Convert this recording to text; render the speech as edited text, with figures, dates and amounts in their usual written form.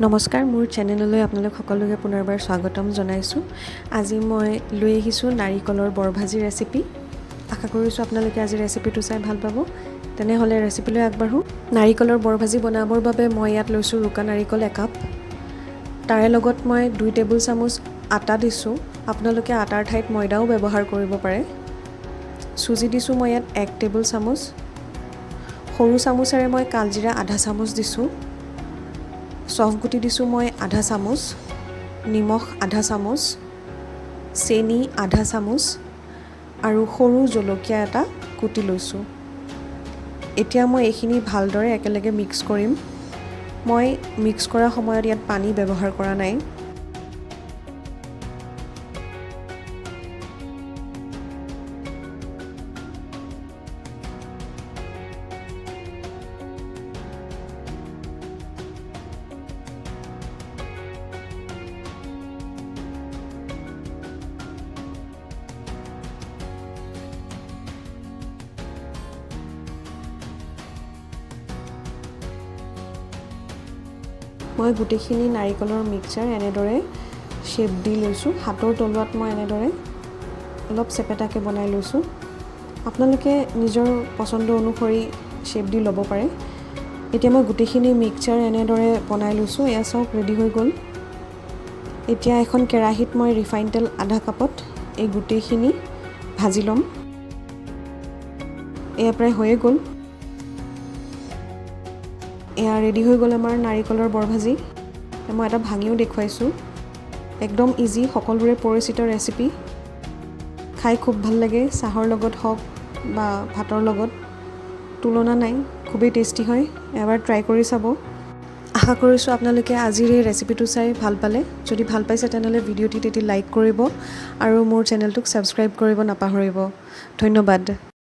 নমস্কাৰ, মোৰ চেনেললৈ আপোনালোক সকলোকে পুনৰবাৰ স্বাগতম জনাইছোঁ। আজি মই লৈ আহিছোঁ নাৰিকলৰ বৰভাজি ৰেচিপি। আশা কৰিছোঁ আপোনালোকে আজি ৰেচিপিটো চাই ভাল পাব। তেনেহ'লে ৰেচিপিলৈ আগবাঢ়োঁ। নাৰিকলৰ বৰভাজি বনাবৰ বাবে মই ইয়াত লৈছোঁ ৰুকা নাৰিকল একাপ। তাৰে লগত মই 2 টেবুল চামুচ আটা দিছোঁ। আপোনালোকে আটাৰ ঠাইত ময়দাও ব্যৱহাৰ কৰিব পাৰে। চুজি দিছোঁ মই ইয়াত 1 টেবুল চামুচ। সৰু চামুচেৰে মই কালজিৰা আধা চামুচ দিছোঁ। চফ গুটি দিছোঁ মই আধা চামুচ, নিমখ আধা চামুচ, চেনি আধা চামুচ আৰু সৰু জলকীয়া এটা কুটি লৈছোঁ। এতিয়া মই এইখিনি ভালদৰে একেলগে মিক্স কৰিম। মই মিক্স কৰা সময়ত ইয়াত পানী ব্যৱহাৰ কৰা নাই। মই গোটেইখিনি নাৰিকলৰ মিক্সাৰ এনেদৰে শ্বেপ দি লৈছোঁ। হাতৰ তলুৱাত মই এনেদৰে অলপ চেপেটাকৈ বনাই লৈছোঁ। আপোনালোকে নিজৰ পচন্দ অনুসৰি শ্বেপ দি ল'ব পাৰে। এতিয়া মই গোটেইখিনি মিক্সাৰ এনেদৰে বনাই লৈছোঁ। এয়া চাওক, ৰেডি হৈ গ'ল। এতিয়া এখন কেৰাহীত মই ৰিফাইন তেল আধা কাপত এই গোটেইখিনি ভাজি ল'ম। এয়া প্ৰায় হৈয়ে গ'ল। এয়া ৰেডি হৈ গ'ল আমাৰ নাৰিকলৰ বৰভাজি। মই এটা ভাঙিও দেখুৱাইছোঁ। একদম ইজি, সকলোৰে পৰিচিত ৰেচিপি। খাই খুব ভাল লাগে। চাহৰ লগত হওক বা ভাতৰ লগত, তুলনা নাই, খুবেই টেষ্টি হয়। এবাৰ ট্ৰাই কৰি চাব। আশা কৰিছোঁ আপোনালোকে আজিৰ এই ৰেচিপিটো চাই ভাল পালে। যদি ভাল পাইছে, তেনেহ'লে ভিডিঅ'টিত এটি লাইক কৰিব আৰু মোৰ চেনেলটোক ছাবস্ক্ৰাইব কৰিব নাপাহৰিব। ধন্যবাদ।